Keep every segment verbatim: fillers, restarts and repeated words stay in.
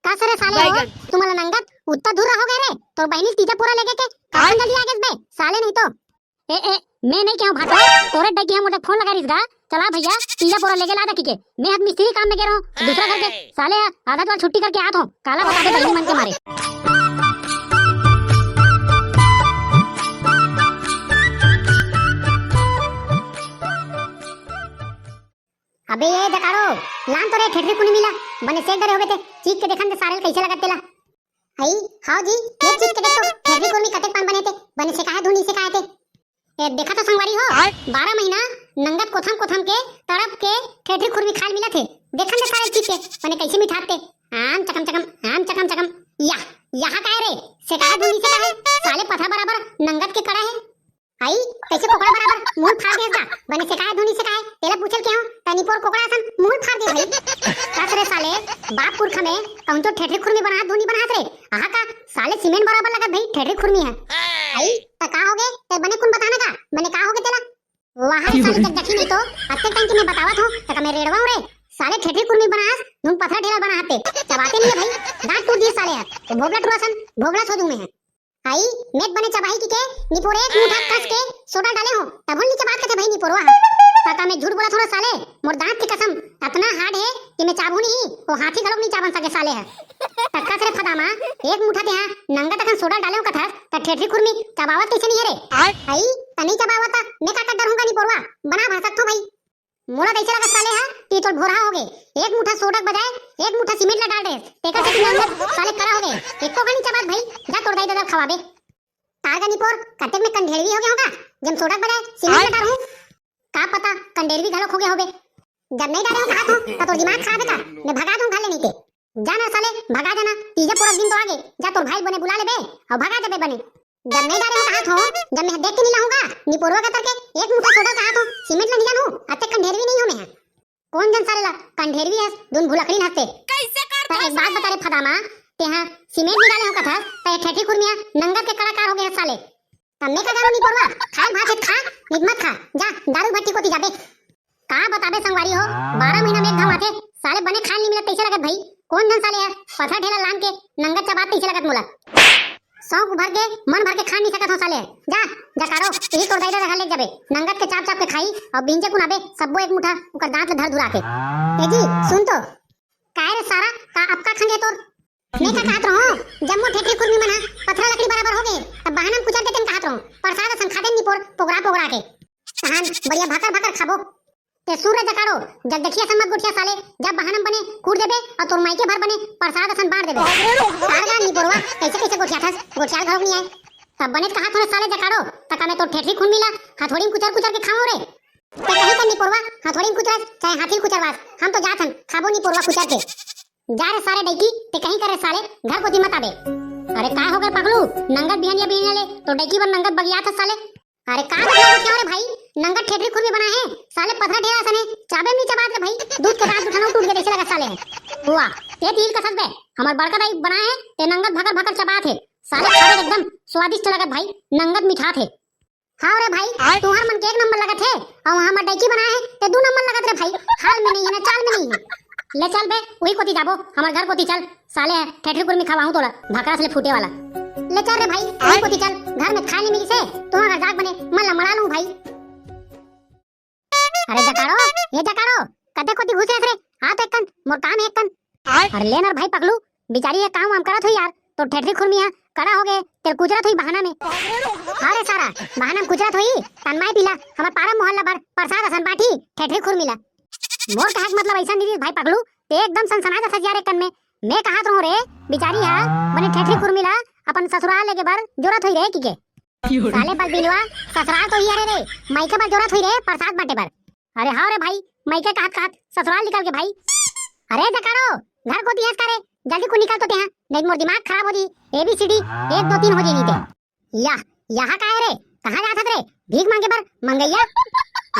कस रे साले हो, तुमन ला नंगत उत्ता दूर रहोगे रे। तोर बहिनी तीजा पोरा लेगे के काखन जल्दी आगेस बे साले, नहीं तो। ए ए, मैं नहीं कहूँ भाटो, तोरे डगिया मोटे फोन लगा रिस गा। चला भैया, तीजा पोरा लेगे ला दा किके। मैं हत मिस्त्री काम में गे रहूँ दूसरा घर के। साले आधा तो छुट्टी करके आत हूँ, काला बताबे बहिनी मन के मारे। अबे ये जकाड़ो, लान तो रे ठेठरी कुनी मिला, बने सेक डरे होगे ते, चीख के देखन ते सारे ल कैसे लगत तेला। आई, हाओ जी, ये चीख के देखो, ठेठरी कुरमी कतेक पान बने ते, बने सेकाहे धुनी सेकाहे ते। ए, देखा तो संगवारी हो, आय। बारह महीना नंगत कोथम कोथम के तड़प के ठेठरी खुरमी खाल मिला थे। देखन ते सारे चीख के, बने कैसे मिठाते। आम चकम चकम, आम चकम चकम। या, यहाँ का है रे? सेकाहे धुनी सेकाहे? साले पथरा बराबर नंगत के कड़ा है। आई, कैसे कोकड़ा बराबर मुंह फाड़ देस गा? बने सेकाहे धुनी सेकाहे? तेला पूछल के हो, तनी पोर कोकड़ा असन मुंह फाड़ दे भाई। कस रे साले, बाप पुरखा में कहूं तो ठेठरी खुरमी बनात धुनी बनात रे। आहा का, साले सीमेंट बराबर लगत भाई ठेठरी खुरमी है। आई, त का होगे? ते बने कुन बताना का? बने का होगे तेला? वाह रे साले, जब देखी नहीं तो, अत्ते टाइम की मैं बतावत हूँ, त का मैं रेड़वा हूँ रे? साले ठेठरी खुरमी बनास, धुन पथरा ढेला बनाते, चबाते नहीं है भाई, दांत टूट दिए साले है, तो भोबला टुरा सन, भोबला सो दूं मैं है। आई, मेत बने चबाही किके, निपोर एक मुठा कस के सोडा डाले हो, तभो नी चबात कथे भाई निपोरवा ह। काका मैं झूठ बोलत हूँ रे साले, मोर दांत के कसम, अतना hard है कि मैं चाबू नहीं, वो हाथी घलोक नहीं चाबन सके साले है। त कस रे फदामा, एक मुठा ते हा नंगत अकन सोडा डाले हो कथस, त ठेठरी खुरमी चबावत कैसे नहीं है रे? आई, त नहीं चबावत, मैं का कर डरूंगा निपोरवा, बना भर सकथो भाई। मोला तइसे लगत साले ह कि तोर भोरहा होगे। एक मुठा सोडा के बजाय एक मुठा सीमेंट ला डाल दे। तेकर से तुमन साले करा होगे। एको घनी चबात भाई, जा तोर दाई ददा ल खवाबे। तार गा निपोर, कतेक में कंढेरवी होगे होगा, जब सोडा के बजाय सीमेंट ला डालहूं। का पता, कंडेरवी घलोक होगे होबे। जब नहीं डाले हो कहा तो, त तोर दिमाग खराब है का? मैं भगा दूं घर ले नहीं ते। जा ना साले, भगा जाना, तीजा पोरा दिन तो आगे, जा तोर भाई बने बुला लेबे, अउ भगा जाबे बने। जब नहीं डाले हो कहा थो, जब मैं देख के नहीं लाऊंगा, निपोरवा का तरके एक मुठा सोडा कहा थो, सीमेंट ला नहीं जानू, अत्ते कंढेरवी नहीं हो मैं। कौन जन साले ला, कंढेरवी हस, दुन भुलकड़ी हंसते। कैसे कर त एक बात बता रे फदामा, ते हा सीमेंट नहीं डाले हो कथा, त ये ठेठी खुरमिया नंगत के कलाकार होगे हस साले। तब मैं का जानू निपोरवा, खाए भात है खा, नित मत खा, जा दारू भट्टी कोती जाबे। का बताबे संगवारी हो, बारह महीना में एक घाव आथे, साले बने खाए नहीं मिलत तइसे लगत भाई। कौन जन साले है, पथरा ढेला लान के नंगत चबात तइसे लगत मोला। शौक भर के, मन भर के खा नहीं सकत हो साले। जा, जा कारो, यही तोर दाई ददा घर ले जाबे। नंगत के चाप चाप के खाई, अउ बिंजे कुन आबे, सब्बो एक मुठा, उकर दांत ले धर धुरा के। ए जी, सुन तो। काय रे सारा, का अबका खंगे तोर? मैं का कहत रहूं, जम्मो ठेठरी खुरमी मन ह पथरा लकड़ी बराबर हो गए, तब बहाना में कुचर देते कहत रहूं, प्रसाद असन खा दे निपोर, पोगरा पोगरा के। तहान बढ़िया भकर भकर खाबो। ते सुन रे जकाड़ो, जब देखिया समझ गोठिया साले, जब बहाना में बने कूट देबे, अउ तोर माइके भर बने प्रसाद असन बांट देबे। तार गा निपोरवा, कैसे कैसे गोठिया थस, गोठियाल घरोक नहीं आए। तब बने कहा थोड़े साले जकाड़ो, तका मैं तो ठेठरी खुरमी ला हथौड़ी में कुचर कुचर के खाऊं रे। ते कहीं कर निपोरवा, हथौड़ी में कुचरस, चाहे हाथी में कुचरवास, हम तो जात हन, खाबो निपोरवा कुचर के। जा रे सारे डैकी, ते कहीं करे साले, घर कोती मत आबे। अरे का हो गए पगलू, नंगत बिहनिया बिहनिया ले, तो डैकी बर नंगत बगियात हस साले। अरे का बगिया बगिया रे भाई, नंगत ठेठरी खुरमी बना है, साले पथरा ढेला सने, चाबे नहीं चबात रे भाई, दूध के दांत उठाना टूट गए, ऐसे लगा साले है। वाह, ते तिल कसक बे, हमार बड़का दाई बना है, ते नंगत भकर भकर चबात है, साले खाबे एकदम स्वादिष्ट लगत भाई, नंगत मिठात है। हाँ रे भाई, आय? तुहर मन के एक नंबर लगत हे, अउ हमर डैकी बनाए हे, ते दू नंबर लगत रे भाई। हाल में नहीं है ना, चाल में नहीं है। ले चल बे, वही कोती जाबो, हमर घर कोती चल। साले हे, ठेठरी कुरमी खवाहूं तोला, भकरस ले फूटे वाला। ले चल रे भाई, वही आय? कोती चल, घर में खाए नहीं मिलिस हे, तुहर घर जाके बने, मन ला मड़ा लूं भाई। अरे जकाड़ो, ये जकाड़ो, कते कोती घुस रे? आ तो एकन, मोर काम है एकन। आय? अरे ले ना रे भाई पगलू, बिचारी ये काम वाम करत होई यार, तो ठेठरी खुरमी हा कड़ा हो गए, तेल कुचरत होई बहाना में। अरे सारा, बहाना में कुचरत होई, तन माई पीला, हमर पारा मोहल्ला भर प्रसाद असन बांटी, ठेठरी खुरमी ला। मोर कहक मतलब ऐसा नहीं भाई पगलू, ते एकदम सनसना जैसा यार एकन में। मैं कहत रहूं रे, बिचारी हा, बने ठेठरी खुरमी ला, अपन ससुराल लेके बर जोरत होई रे, की के? साले बलबिलवा, ससुराल तो ही हरे रे, माइके बर जोरत होई रे, प्रसाद बांटे बर। अरे हाँ रे भाई, माइके कहत कहत ससुराल निकल के भाई। अरे जकाड़ो, घर कोती हस का रे, जल्दी कुन निकल तो ते हा, नहीं मोर दिमाग खराब हो जी, एबीसीडी एक दो तीन हो जी नहीं ते। या, यहाँ का है रे, कहाँ जात हस रे, भीख मांगे बर, मंगैया?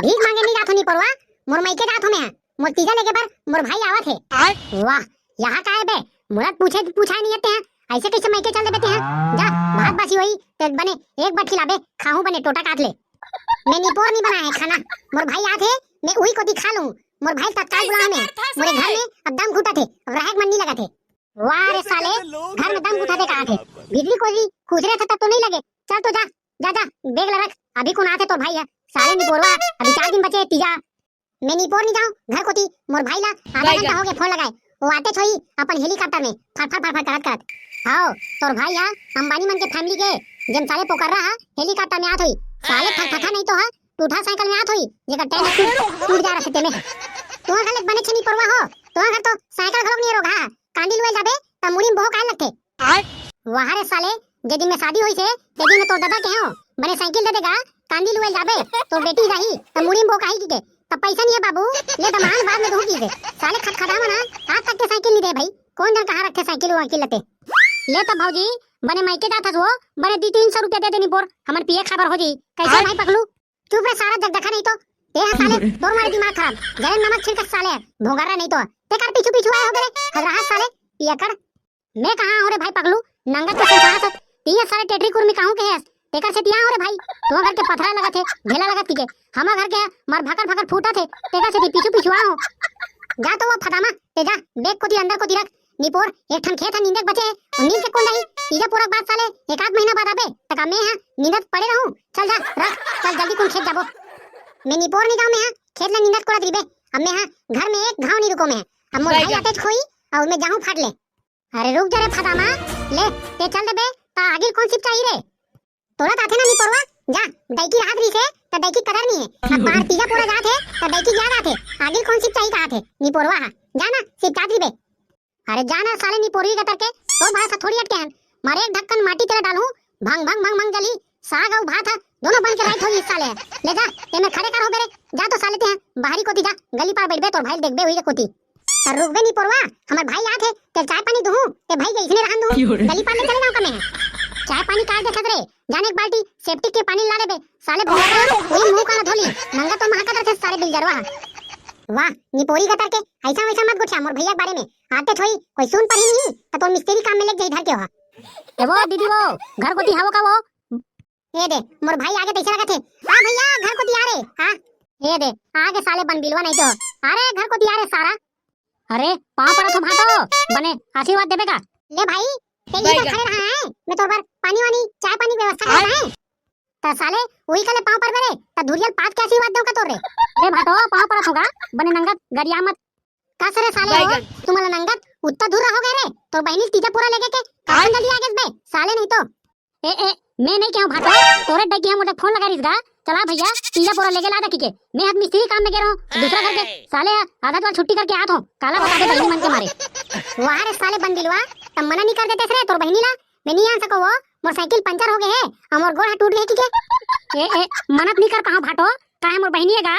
भीख मांगे नहीं जात हो निपोरवा, मोर माइके जात हो मैं हा। मोर तीजा लेके बर मोर भाई आवत हे। आय? वाह, यहाँ का है बे? मुरत पूछे पूछाए नहीं आते हैं, ऐसे कैसे मायके चल देबे ते हैं? जा, भात बासी होई, ते बने एक बार खिलाबे, खाहूं बने टोटा काट ले। मैं निपोर नहीं बनाए है खाना, मोर भाई आत हे, मैं उही कोती खा लूं। मोर भाई तत्काल बुलाए में, मोरे घर में अब दम घुटत हे, अब रहे के मन नहीं लगत हे। वाह रे साले, घर में दम उठा दे कहा थे, भीतरी कोई खुसरे थे तब तो नहीं लगे। चल तो जा, जा जा, बैग ला रख, अभी कौन आथे तोर भाई है। साले निपोरवा, अभी चार दिन बचे तीजा। मैं निपोर नहीं जाऊँ घर कोती, मोर भाई ला आधा घंटा हो गया फोन लगाए, वो आते छोई अपन हेलीकॉप्टर में फर फर फर फर करत करत। हाओ, तोर भाई है अंबानी मन के फैमिली के, जेम साले पोकर रहा हेलीकॉप्टर में आत होई। साले फर फर नहीं तो है, टूटा साइकिल में आत होई, जेकर टायर टूट टूट जा रहा तेमे। तुहा घर ले बने छे निपोरवा हो, तुहा घर तो साइकिल घलोक नहीं रोगा, कांदी लुए जाबे त मुड़ी में बोह काहे लगथे? वाह रे साले, जे दिन में शादी होई से, ते दिन में तोर दादा के हो, बने साइकिल दे देगा, कांदी लुए जाबे, तोर बेटी जाही, त मुड़ी में बोह काहे की के? तब पैसा नहीं है बाबू, ले दमान बाद में दूंगी से। साले खटखटा मना, आज तक के साइकिल नहीं दे भाई, कौन जन कहाँ रखे साइकिल वाइकिल लते? ले तब भौजी, बने मायके जात हस वो, बने दी तीन सौ रुपया दे देनी बोर, हमन पिए खाबर हो जी। कैसे भाई पकलू? चुप रे सारा जगदखा नहीं तो। ते हा साले, तोर मारे दिमाग खराब। जरे नमक छिड़कत साले, भोंगरा नहीं तो। ते कर पीछू पीछू आए हो गए, हगरहा साले, पियकड़। मैं कहाँ हूँ रे भाई पगलू, नंगत के संसार सत। तीन सारे टेटरी कुर्मी कहूँ के हस, तेकर से तिया हूँ रे भाई। तो घर के पथरा लगत है, ढेला लगत की के। हमा घर के मार भकर भकर फूटत है, तेकर से ती पीछू पीछू आ हो। जा तो वो फदामा, ते जा, बैग कोती अंदर कोती रख। निपोर, एक ठन खेत है नींदे के बचे है, और नींद के कौन रही? तीजा पूरा बात साले, एक आध महीना बाद आबे, तका मैं हाँ नींदत पड़े रहूँ। चल जा, रख, चल जल्दी कुन खेत जाबो। मैं निपोर नहीं जाऊँ मैं हाँ, खेत ले नींदत कोड़त रहिबे। अब मैं हाँ, घर में एक घाव नहीं रुको मैं। अब मोर भाई आते खोई, और मैं जाऊँ फाट ले। अरे रुक जा रे फदामा, ले, ते चल देबे, ता आगिर कौन सिप चाहिए रे? तोला ताथे ना निपोरवा, जा, दईकी रात रही से, त दईकी कदर नहीं है। अब बाहर तीजा पूरा जात है, त दईकी याद आथे। आगिर कौन सिप चाहिए कहा थे, निपोरवा हा। जा ना, सिप चात रही बे। अरे जा ना साले निपोरवी का तरके, तो भाषा थोड़ी अटके हैं। मारे एक ढक्कन माटी तेरा डालूं, भंग भंग भंग भंग जली, साग अउ भात हा, दोनों बन के राइट होगी साले। ले जा, ते में खड़े कर हो बेरे, जा तो साले ते हैं, बाहरी कोती जा, गली पार बैठबे तोर भाई देखबे हुई कोती। त रुकबे निपोरवा, हमर भाई आत हे, ते चाय पानी दुहूं, ते भाई के इसने रहन दुहूं, गली पार ले चले जाऊं कमे। चाय पानी काट दे खतरे, जाने एक बाल्टी सेप्टिक के पानी ला लेबे, साले भोंगरा, वही मुंह काला धोली, नंगा तो महकत रथे सारे बिलजरवा। वाह, निपोरी गतर के, ऐसा वैसा मत गोठिया मोर भैया के बारे में, आते छोई, कोई सुन पड़ी नहीं, त तोर मिस्त्री काम में लग जाई धर के हो। ए वो दीदी वो, घर कोती हावो का वो? ए दे, मोर भाई आगे तैसे लगत हे। आ भैया, घर कोती आ रे, हाँ। ए दे, आगे साले बन बिलवा नहीं तो। अरे, घर कोती आ रे सारा। अरे, पाँव पड़त हो भाटो, बने आशीर्वाद देबे का? ले भाई, ते इधर खड़े रहा है, मैं तोर बर पानी वानी, चाय पानी व्यवस्था करता है। त साले, वही कले पाँव पर मेरे, त धुरियल पात के आशीर्वाद दूं का तोर रे? ले भाटो, पाँव पड़त होगा, बने नंगत गरिया मत। कस रे साले हो, तुमला नंगत उत्ता धुर्रा हो गए रे, तोर बहिनी तीजा पूरा लेके के, काफन जल्दी आ गेस बे, साले नहीं तो। ए, ए, मैं नहीं कहूँ भाटो, तोरे डगिया मोटे फोन लगा रिस गा, चला भैया, तीजा बोरा लेके ला दे किके। मैं हत मिस्त्री काम में गे रहूं, दूसरा घर के साले ह, आधा तो छुट्टी करके आत हो, काला बता दे बहिनी मन के मारे। वाह रे साले बंदिलवा, तब मना नहीं कर देते रे तोर बहिनी ला, मैं नहीं आन सको वो, मोर साइकिल पंचर हो गए है, और मोर गोड़ हाथ टूट गए किके। ए, ए, मनत नहीं कर पाओ भाटो, काहे मोर बहिनी है गा,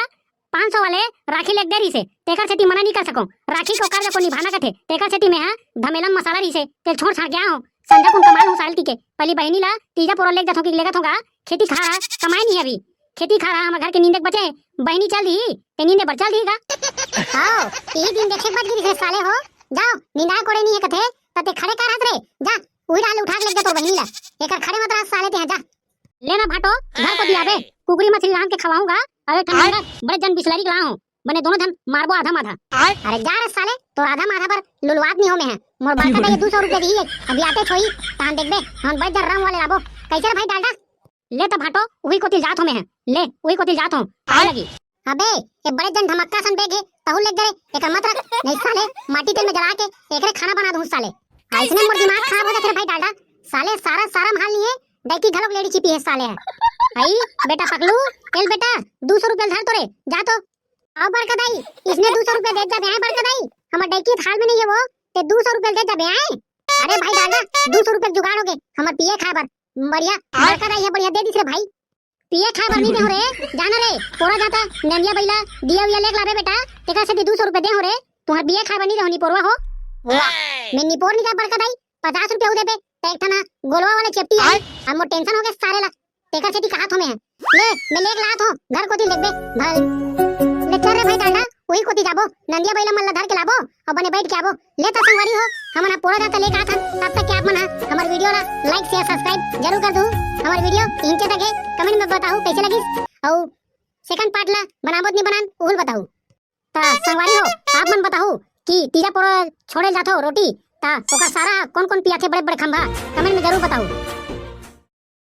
पाँच सौ वाले राखी लेके दे रहिसे, तेकर सेती मना नहीं कर सको। राखी को कर्ज को निभाना कथे, तेकर सेती मैं हा धमेला में मसाला रहिसे, तेल छोड़ छाड़ गया हूँ। संझा कुन कमाल हूँ साल की के, पहली बहिनी ला तीजा पोरा लेके जाथों कि लेगत होगा, खेती खार हा, कमाए नहीं अभी। खेती खार हा, हमर घर के नींदे के बचे, बहिनी चल दी, ते नींदे बर चल दी का? हाँ, यही दिन देखे के बाद गिरी से साले हो, जाओ, निंदा कोड़े नहीं है कथे, तते खड़े कर हत रे, जा, उही डाल उठा के लेके जा तोर बहिनी ला, एकर खड़े मत रह साले ते, जा। ले ना भाटो, घर को दिया बे, कुकरी मछली रांध के खवाऊंगा, अरे ठंडा बड़े जन बिसलरी के लाऊं, बने दोनों जन मारबो आधा माधा। अरे जा रे साले, तोर आधा माधा पर लुलवात नहीं हो में है। मोर बड़का दाई दू सौ रुपया दी है, अभी आते छोई, तान देखबे, हम बड़े जन रंग वाले लाबो। कैसे रे भाई डालडा? ले त भाटो, उही कोतिल जात हो में है। ले, उही कोतिल जात हो, आए लगी। अबे, ये बड़े जन धमक्का सन बैग है, तहु ले दे रे, एकर मत रख, नहीं साले, माटी तेल में जला के एकरे खाना बना दूं साले। ऐसने मोर दिमाग खराब हो जाथे रे भाई डालडा। साले सारा सारा माल नहीं है, डैकी घलोक लेड़ी छिपी है साले है। आई बेटा पकलू, एल बेटा, दू सौ रुपया धर तो रे, जा तो। आओ बड़का दाई, इसने दू सौ रुपया दे जाबे आए बड़का दाई, हमर डैकी थाल में नहीं है वो, ते दू सौ रुपया दे जाबे आए। अरे भाई डालडा, दू सौ रुपया जुगाड़ हो गए, हमर पिए खाए बर, बढ़िया, बड़का दाई है बढ़िया दे दिस रे भाई। पिए खाए बर नहीं दे हो रे, जाना रे, पोरा जाता, नंदिया बैला, दिया विया लेके लाबे बेटा, तेकर से दू सौ रुपया दे हो रे, तुम्हार बिया खाए बर नहीं दे हो निपोरवा हो। वाह, मैं निपोर नहीं जा बड़का दाई, पचास रुपया हो देबे, ते एक ठना गोलवा वाले चेपटी आई, अब मोर टेंशन हो गए सारे ला, तेकर सेती कहात हो मैं। ले, मैं लेके लात हो, घर कोती देखबे, भल। ले चल रे भाई डालडा, वही कोती जाबो, नंदिया बैला मन ला धर के लाबो, और बने बैठ के आबो। ले तो संगवारी हो, हमन ह पोरा जाता लेके आथन, तब तक के आप मन ह हमर वीडियो ला like, share, subscribe जरूर कर दू। हमर वीडियो इंचे तक है, comment में बताहू कैसे लगिस, और second part ला बनाबो नहीं बनान, उहुल बताहू। त संगवारी हो, आप मन बताहू कि तीजा पोरा छोड़े जाथो रोटी, त ओकर सारा कोन कोन पियाथे बड़े बड़े खंभा, कमेंट में जरूर बताहू।